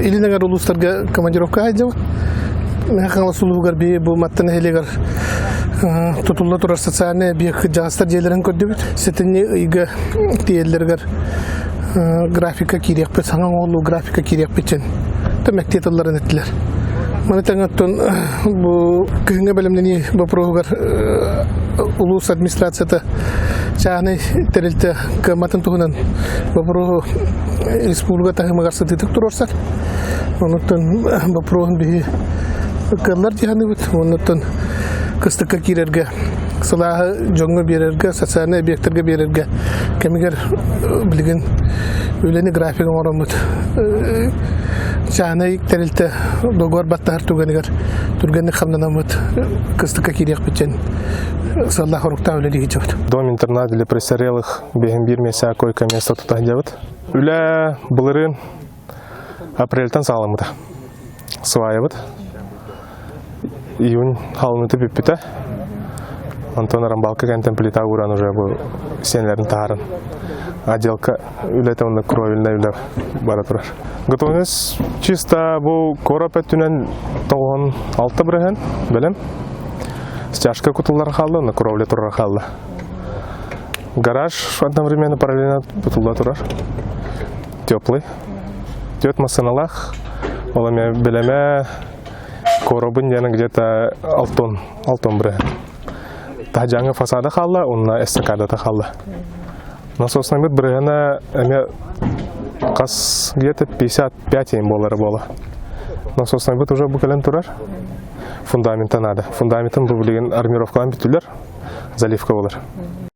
Илин эҥэр улуустарга командировка сылдьабыт. Мэҥэ Хаҥалас улууһугар биһи бу Матта нэһилиэгэр тутулла турар социальнай объект кырдьаҕастар дьиэлэрин көрдүбүт. Сэтинньи ыйга тиийэллэригэр графика киириэхпит, саҥа оҥоһуллуу графика киириэхпит диэн мэктиэ тылларын эттилэр. Маны тэҥэ оттон бу күһүҥҥэ бэлэмнэнии боппуруоһугар улуус администрацията чааһынай тэрилтэ кыамматын туһунан боппуруоһу республика таһымыгар сытыытык туруорсар. Онуттан боппуруоһун биһи кыаллар дии саныыбыт. Оннуттан кыстыкка киирэргэ, сылааһы дьоҥҥо биэрэргэ, социальнай объектарга биэрэргэ кэмигэр билигин үлэни график оҥороммут чааһынай тэрилтэ договор баттаһар түгэнигэр түргэнник хамнанаммыт кыстыкка киириэхпит диэн сыаллаах соруктаах үлэлии сылдьабыт. Дом-интернат для престарелых бэһин биир месяца койко-место тута сылдьабыт. Үлэ былырыын апрельтан саҕаламмыта. Сваябыт. Июнь халыныты бүппүтэ. Онтон Рамбалка кэнтэн плита ууран уже бу сиэнлэрин таһарын. Отделка үлэтэ онно кровельная үлэ бара турар. Готовность чисто бу короб өттүнэн 96% бэлэм. Стяжка кутуллар хаалла, онно кровля турар хаалла. Гараж одновременно параллельно тутулла турар. Теплый. Төрт массыыналаах. Ол эмиэ бэлэмэ коробун диэн где-то алтон, алтон бырыһын. Таһдьааҥы фасада хаалла, онно эстакадата хаалла. Насоснайбыт бырыһына эмиэ хас где-то 55 им буолара буола. Насоснайбыт уже бу кэлэн турар. Фундамента надо. Фундаментын бу билигин армировкалаан бүтүлэр, заливка болар.